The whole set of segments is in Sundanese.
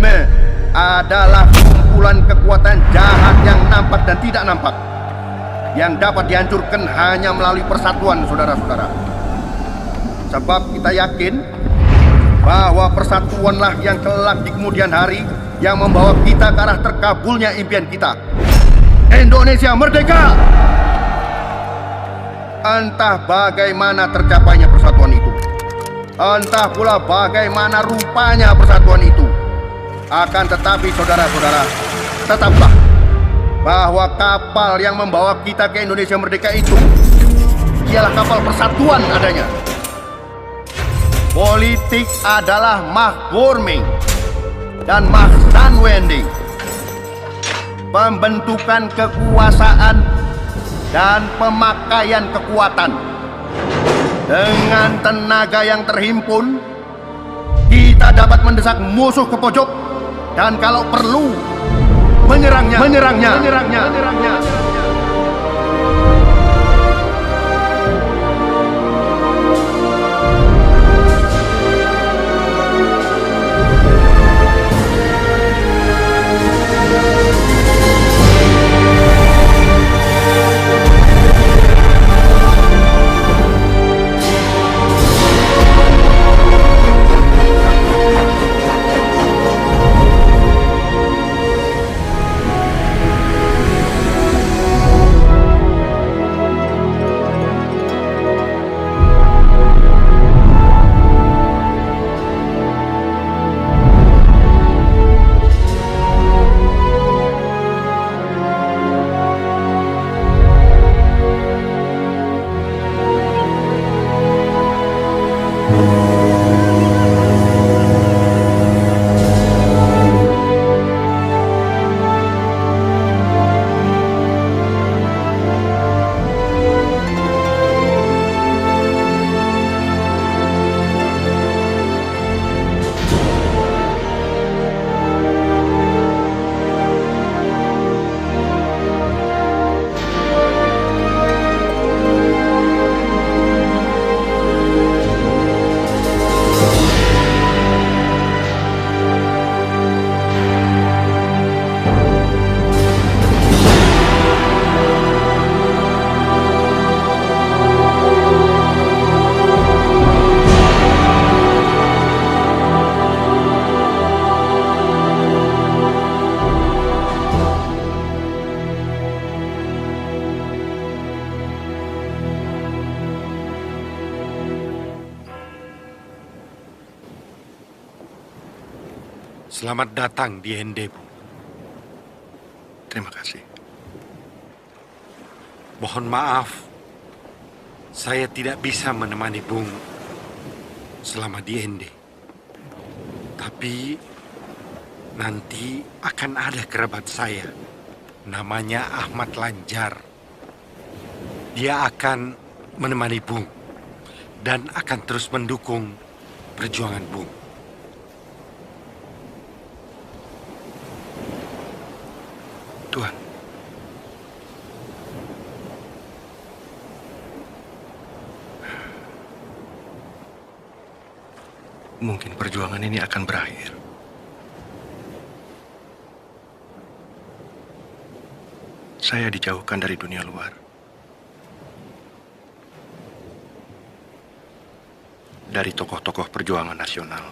Komunisme adalah kumpulan kekuatan jahat yang nampak dan tidak nampak, yang dapat dihancurkan hanya melalui persatuan, saudara-saudara. Sebab kita yakin bahwa persatuanlah yang kelak di kemudian hari yang membawa kita ke arah terkabulnya impian kita. Indonesia merdeka! Entah bagaimana tercapainya persatuan itu, entah pula bagaimana rupanya persatuan itu. Akan tetapi saudara-saudara, tetaplah bahwa kapal yang membawa kita ke Indonesia merdeka itu ialah kapal persatuan adanya. Politik adalah machtvorming dan machtsaanwending, pembentukan kekuasaan dan pemakaian kekuatan. Dengan tenaga yang terhimpun, kita dapat mendesak musuh ke pojok dan kalau perlu menyerangnya, menyerangnya, menyerangnya, menyerangnya. Selamat datang di Ende, Bu. Terima kasih. Mohon maaf, saya tidak bisa menemani Bung selama di Ende. Tapi nanti akan ada kerabat saya, namanya Ahmad Lanjar. Dia akan menemani Bung dan akan terus mendukung perjuangan Bung. Tuhan, mungkin perjuangan ini akan berakhir. Saya dijauhkan dari dunia luar. Dari tokoh-tokoh perjuangan nasional.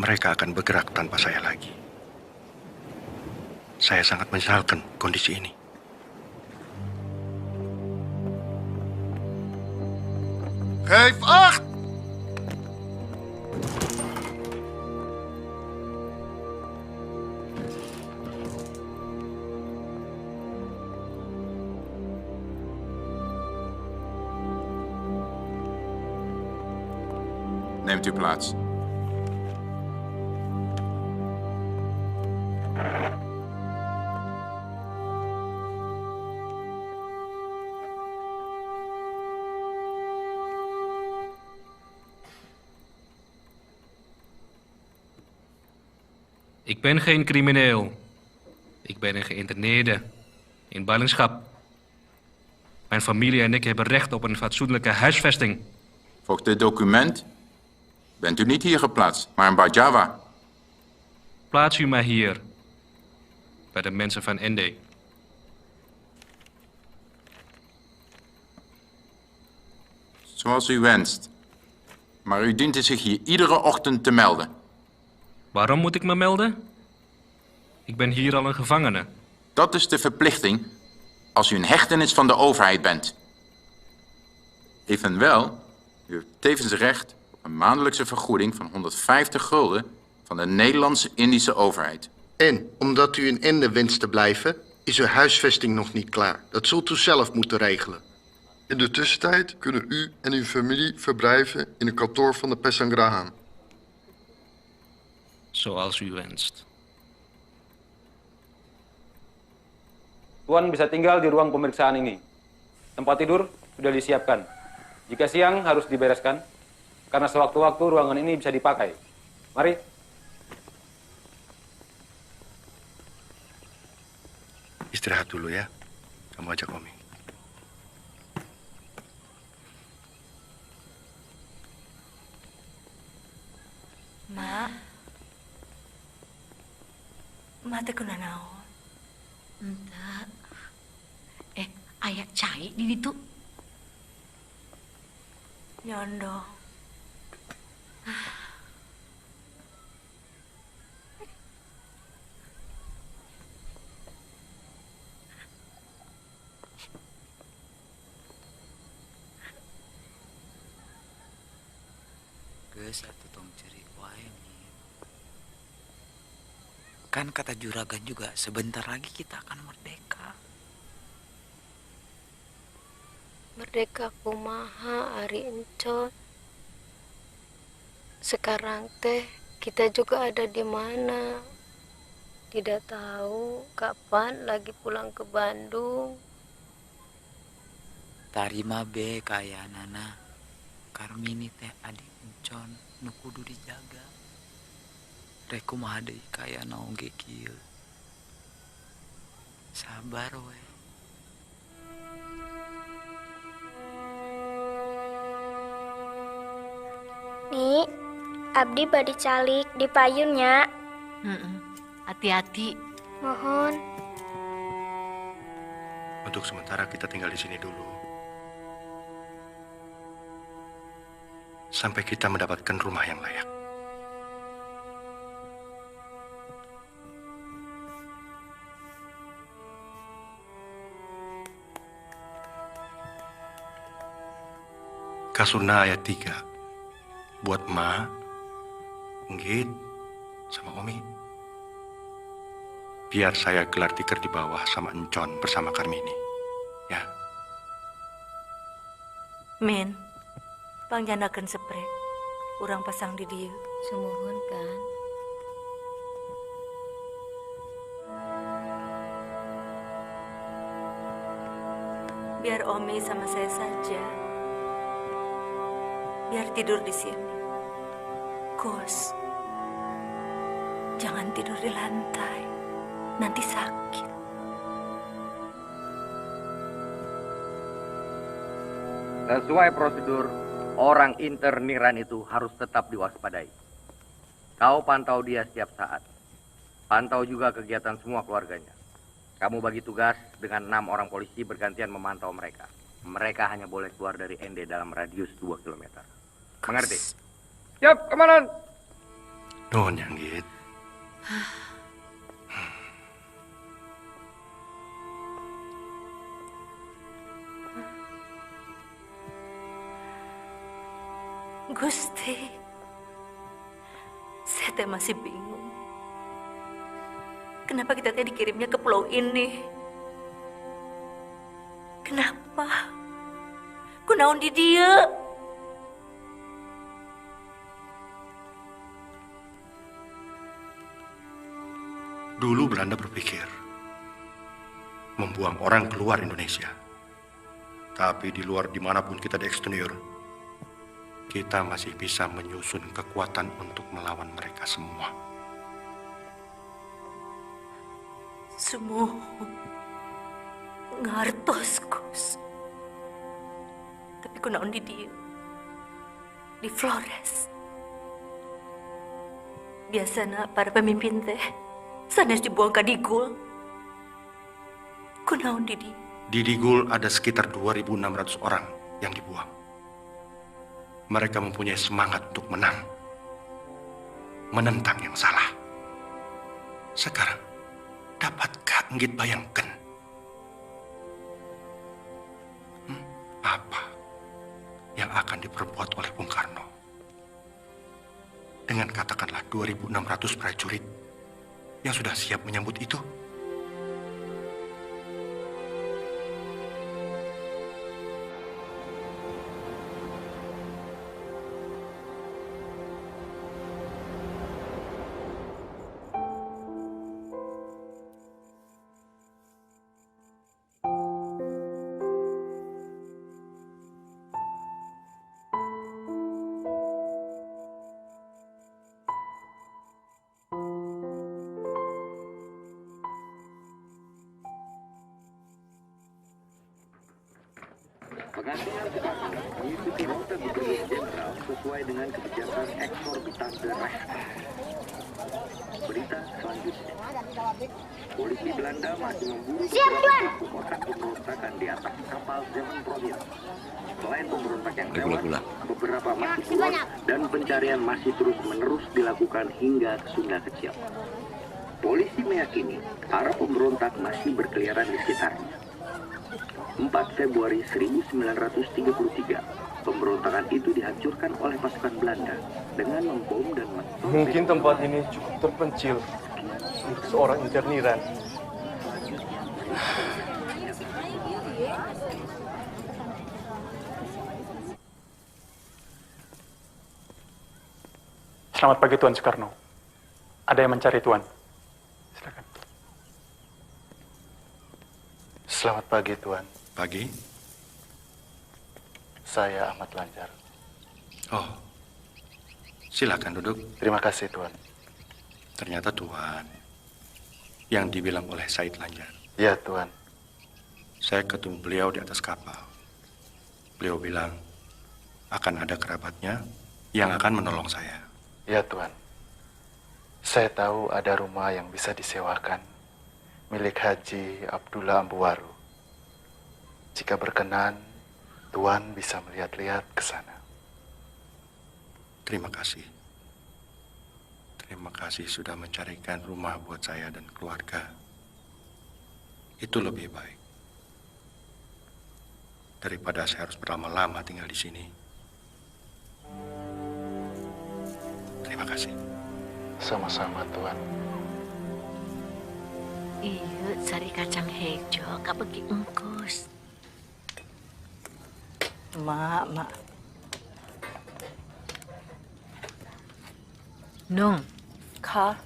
Mereka akan bergerak tanpa saya lagi. Saya sangat menyesalkan kondisi ini. Geef acht! Neemt u plaats. Ik ben geen crimineel. Ik ben een geïnterneerde in ballingschap. Mijn familie en ik hebben recht op een fatsoenlijke huisvesting. Volgens dit document Bent u niet hier geplaatst, maar in Bajava. Plaats u mij hier, bij de mensen van Ende. Zoals u wenst. Maar u dient zich hier iedere ochtend te melden. Waarom moet ik me melden? Ik ben hier al een gevangene. Dat is de verplichting als u in hechtenis van de overheid bent. Evenwel, u heeft tevens recht op een maandelijkse vergoeding van 150 gulden van de Nederlandse-Indische overheid. En omdat u in Ende wenst te blijven, is uw huisvesting nog niet klaar. Dat zult u zelf moeten regelen. In de tussentijd kunnen u en uw familie verblijven in het kantoor van de Pesanggrahan. Zoals u wenst. Tuan bisa tinggal di ruang pemeriksaan ini. Tempat tidur sudah disiapkan. Jika siang harus dibereskan, karena sewaktu-waktu ruangan ini bisa dipakai. Mari. Istirahat dulu ya. Kamu ajak Omi. Ma. Ma teh kunanaon? Entah. Aya cai di ditu. Nyondong. Geus atuh tong cerik wae nih. Kan kata juragan juga sebentar lagi kita akan merdeka. Merdeka kumaha ari encon. Sekarang teh kita juga ada di mana? Tidak tahu kapan lagi pulang ke Bandung. Tarima be kayanana. Karmini teh adik encon nu kudu dijaga. Rek kumaha deui kayana oge kieu. Sabar we. Nih, abdi bade calik di payunnya. Hati-hati. Mohon. Untuk sementara kita tinggal di sini dulu. Sampai kita mendapatkan rumah yang layak. Kasurna ayat 3. Buat Ma, Nggit, sama Omi. Biar saya gelar tikar di bawah sama Encon bersama Karmini. Ya. Min, pangjanakeun sepre. Urang pasang di dieu. Sumuhun kan. Biar Omi sama saya saja. Biar tidur di sini. Gus, jangan tidur di lantai. Nanti sakit. Sesuai prosedur, orang interniran itu harus tetap diwaspadai. Kau pantau dia setiap saat. Pantau juga kegiatan semua keluarganya. Kamu bagi tugas dengan 6 orang polisi bergantian memantau mereka. Mereka hanya boleh keluar dari Ende dalam radius 2 km. Mengerti? Siap, kemanan! Nuhun, Yang Git. Gusti, saya teh masih bingung. Kenapa kita teh dikirimnya ke pulau ini? Kenapa? Kunaon di dia? Dulu Belanda berpikir membuang orang keluar Indonesia. Tapi di luar dimanapun kita diekstenir, kita masih bisa menyusun kekuatan untuk melawan mereka semua. Semua ngartos, Gus. Tapi kunaon di dieu? Di Flores. Biasana para pemimpin teh sanes dibuang ka Digul. Kunaon Didi? Di Digul ada sekitar 2.600 orang yang dibuang. Mereka mempunyai semangat untuk menang. Menentang yang salah. Sekarang, dapatkah Enggit bayangkan? Apa yang akan diperbuat oleh Bung Karno? Dengan katakanlah 2.600 prajurit yang sudah siap menyambut itu. Pengasingan Soekarno mengikuti rute Gubernur Jenderal sesuai dengan kebijakan eksorbitan Recht. Berita selanjutnya. Polisi Belanda masih memburu beberapa kotak pemberontakan di atas kapal Zeven Province. Selain pemberontak yang tewas, beberapa masih buron dan pencarian masih terus-menerus dilakukan hingga ke Sunda Kecil. Polisi meyakini para pemberontak masih berkeliaran di sekitarnya. 4 Februari 1933, pemberontakan itu dihancurkan oleh pasukan Belanda dengan membom dan mentorpedo. Mungkin tempat ini cukup terpencil untuk seorang interniran. Selamat pagi Tuan Soekarno. Ada yang mencari Tuan. Silakan. Selamat pagi Tuan. Pagi. Saya Ahmad Lanjar. Oh, silakan duduk. Terima kasih Tuan. Ternyata Tuan yang dibilang oleh Said Lanjar. Ya Tuan. Saya ketemu beliau di atas kapal. Beliau bilang akan ada kerabatnya yang akan menolong saya. Ya Tuan. Saya tahu ada rumah yang bisa disewakan milik Haji Abdullah Ambuwaru. Jika berkenan, Tuan bisa melihat-lihat ke sana. Terima kasih. Terima kasih sudah mencarikan rumah buat saya dan keluarga. Itu lebih baik daripada saya harus berlama-lama tinggal di sini. Terima kasih. Sama-sama, Tuan. Iya, sari kacang hijau kabegi engkus. Mak, mak. Nung. Ka.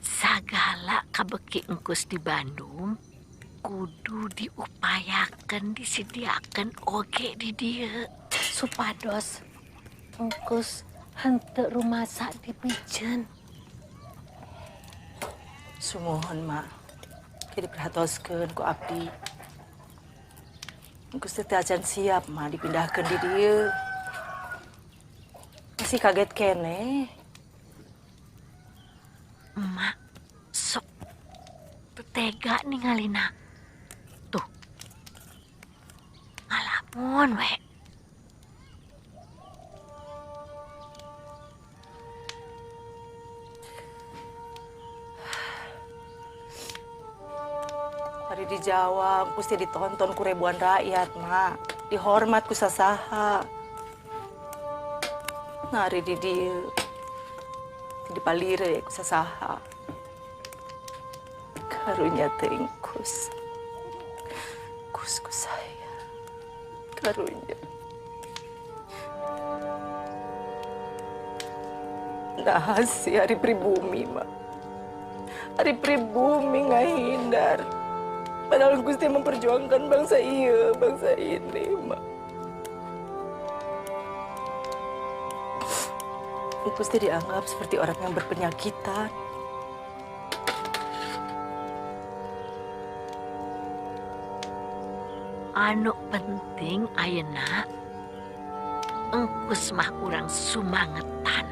Sagala kabeki engkus di Bandung kudu diupayakan, disediakan oge di dieu. Supados engkus henteu rumasa dipiceun. Sumuhun, mak. Ke diperhatoskeun ku abdi. Engkus teh acan siap, mak, dipindahkeun di dieu. Masih kaget keneh. Emak, sok tega ningalina. Tuh. Ngalamun we. Hari di Jawa, mesti ditonton ku ribuan rakyat, mak. Dihormat ku sasaha. Nah, hari di dieu dipalire ku sasaha. Karunya teh engkus. Kus ku saya. Karunya. Nah, si hari pribumi, mak. Hari pribumi ngahindar. Padahal Gusti memperjuangkan bangsa iya, bangsa ini, mak. Gusti dianggap seperti orang yang berpenyakitan. Anu penting ayeuna engkus mah urang sumangetan.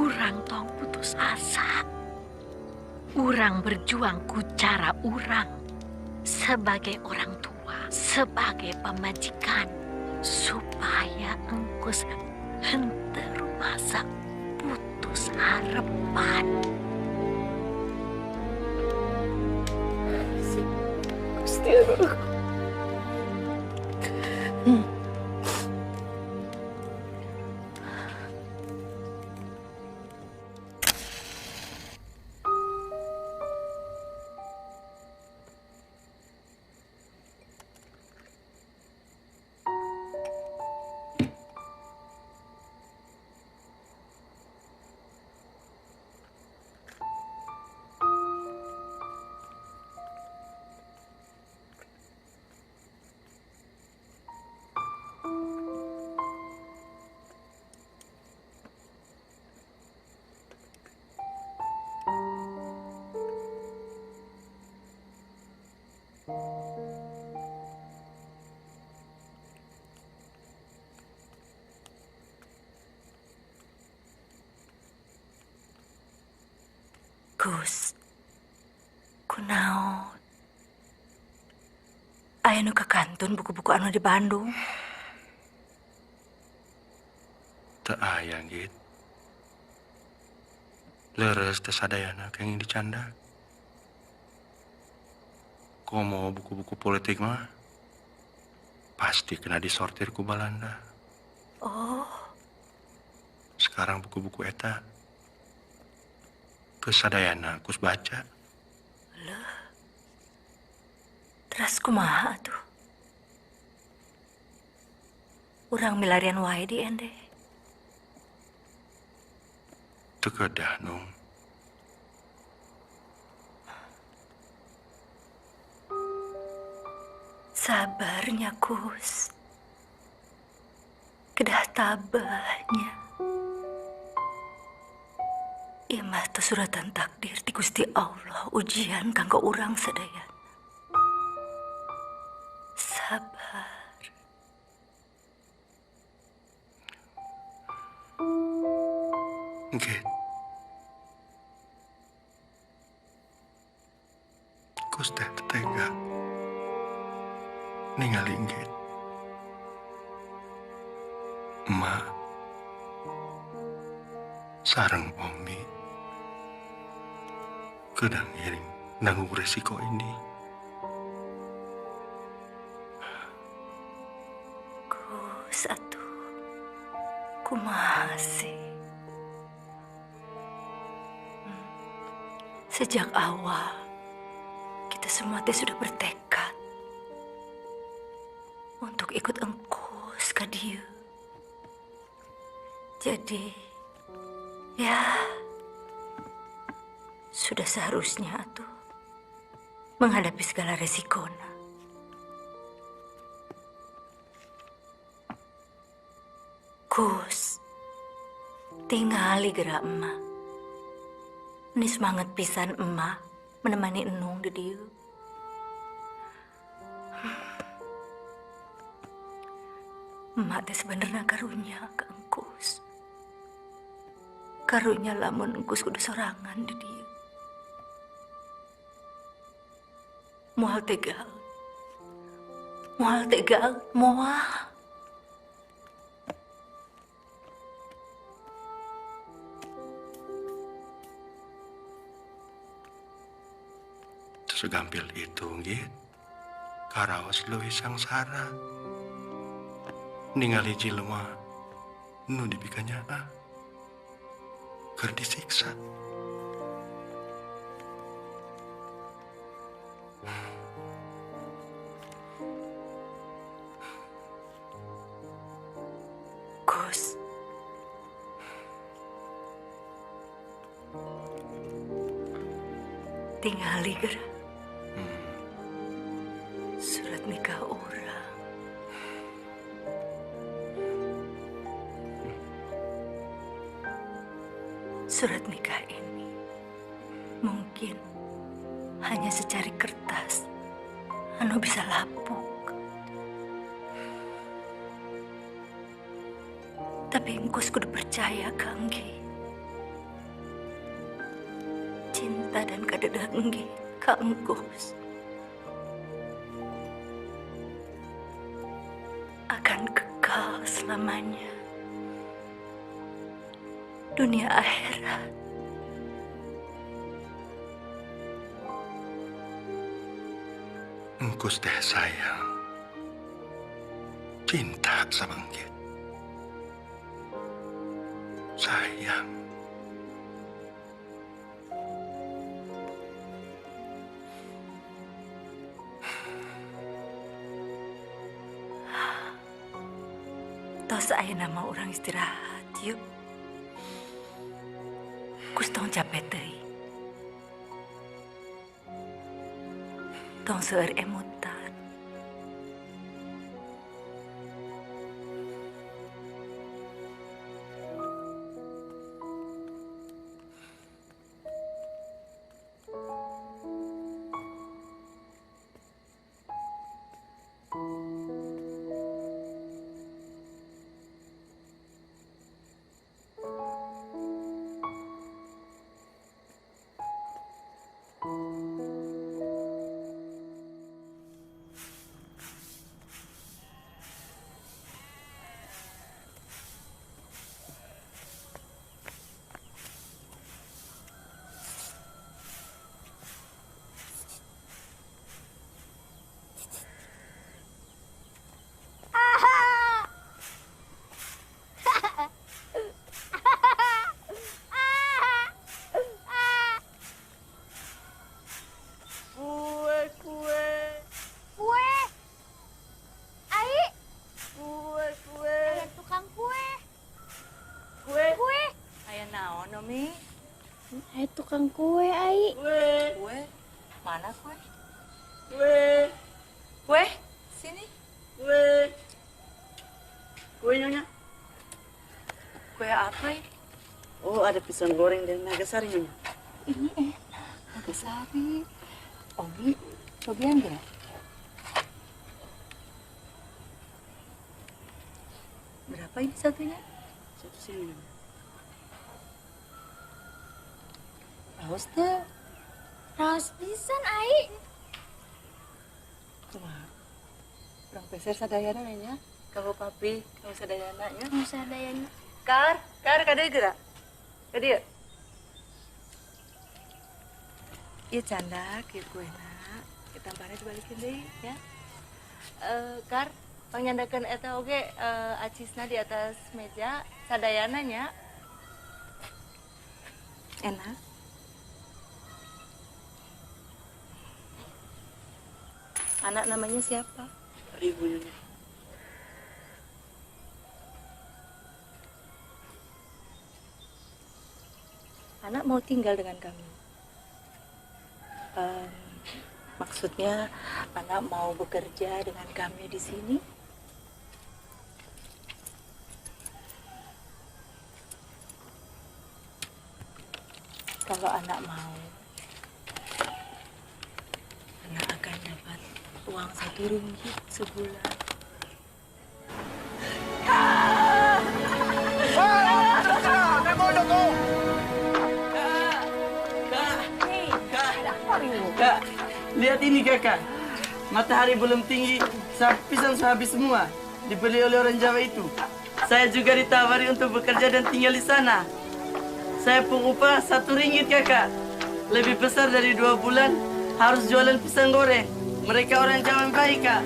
Urang tong putus asa. Urang berjuang ku cara urang. Sebagai orang tua, sebagai pamajikan. Supaya engkus henteu rumasa putus harapan. Gusti aduh. Gus, kunaon? Aya nu kakantun buku-buku anu di Bandung. Teu aya, Git. Leres teh sadayana kenging dicanda. Komo buku-buku politik mah pasti kena disortir ku Balanda. Oh. Sekarang buku-buku eta kesadayana kus baca. Leuh. Teras kumaha atuh? Urang milarian wae di ende. Teu kedah, Nung. Sabarnya, Kus. Kedah tabahnya. Ieu mah teh suratan takdir ti Gusti Allah, ujian kanggo urang sadayana. Sabar. Nggih. Kus teh tega ningali Nggit. Emak sareng Omi kedah ngiring nanggung resiko ini. Gus atuh, kumaha sih? Sejak awal kita semua teh sudah bertekad untuk ikut engkus ka dieu. Jadi, ya sudah seharusnya atuh menghadapi segala resikona. Kus, tingali gerak emak. Ini semangat pisan emak menemani Enung di dieu. Emak teh sebenarnya karunya ke engkus. Karunya lamun engkus kudu sorangan di dieu. Moal tega. Moal tega, moal. Segampil itu, Nggit. Karaos leuwih sangsara. Ningali jelema nu dipikanyaah keur disiksa. Gus. Tingali geura. Surat nikah orang. Surat nikah ini mungkin hanya secari kertas anu bisa lapuk. Tapi engkus kudu percaya Kang Gi. Kadedeh enggi ka Engkus akan kekal selamanya. Dunia akhirat. Engkus teh sayang. Cinta sama Engkit. Sayang. Tos ayeuna mah urang istirahat yuk. Kus tong capek teuing. Tong seueur emutan. Tukang kue, Ai. Kue. Kue? Mana kue? Kue. Kue? Sini. Kue. Kue, Nyonya. Kue apa ini? Oh, ada pisang goreng dan nagasari, Nyonya. Ini enak, nagasari. Omi, cobain nggak? Berapa ini satunya? Satu sini, Nyonya. Raos teh. Raos pisan, Ai. Kumaha? Urang peser sadayana we nya. Kamu papi, kamu sadayana nya. Kamu sadayana. Kar, kar kadieu geura. Kadieu. Ieu candak, ieu kuena. Kita tampane dibalikin deui ya. Kar, pangnyandakeun eta oge acisna di atas meja sadayana nya. Enak. Anak namanya siapa? Ribu, Nyonya. Anak mau tinggal dengan kami. Maksudnya anak mau bekerja dengan kami di sini? Kalau anak mau, anak akan dapat uang 1 ringgit sebulan. Kak, lihat ini kakak. Matahari belum tinggi, pisang sudah habis semua. Dibeli oleh orang Jawa itu. Saya juga ditawari untuk bekerja dan tinggal di sana. Saya pengupah 1 ringgit kakak. Lebih besar dari 2 bulan harus jualan pisang goreng. Mereka orang Jawa yang baik, Kak.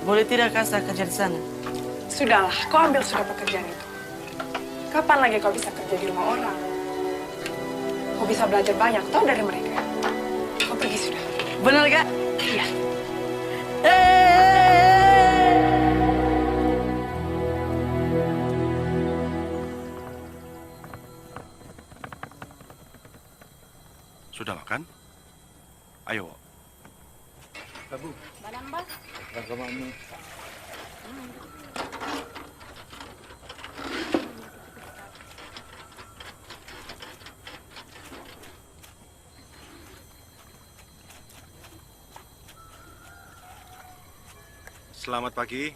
Boleh tidak Kak saya kerja di sana? Sudahlah, kau ambil sudah pekerjaan itu. Kapan lagi kau bisa kerja di rumah orang? Kau bisa belajar banyak, tahu dari mereka. Kau pergi sudah. Benar, Kak? Iya. Sudah makan? Ayo. Babu. Selamat pagi.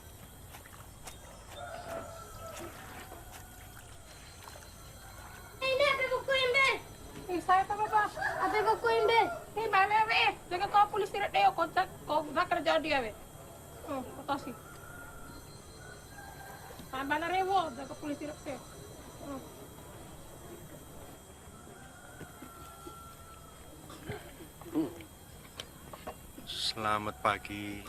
Ini apa buku ini? Saya apa, Bapak? Apa buku Aku imbe. Eh, babe, jangan kau polisi deo kontak kau nak kerja dia be. Oh, kotosi. Tambah rewo, jaga polisi deo. Selamat pagi.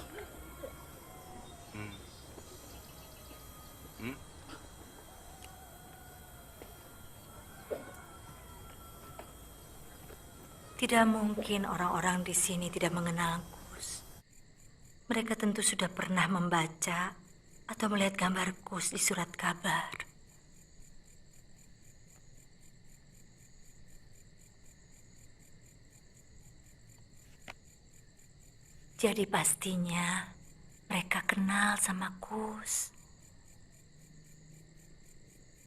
Tidak mungkin orang-orang di sini tidak mengenal Kus. Mereka tentu sudah pernah membaca atau melihat gambar Kus di surat kabar. Jadi pastinya mereka kenal sama Kus.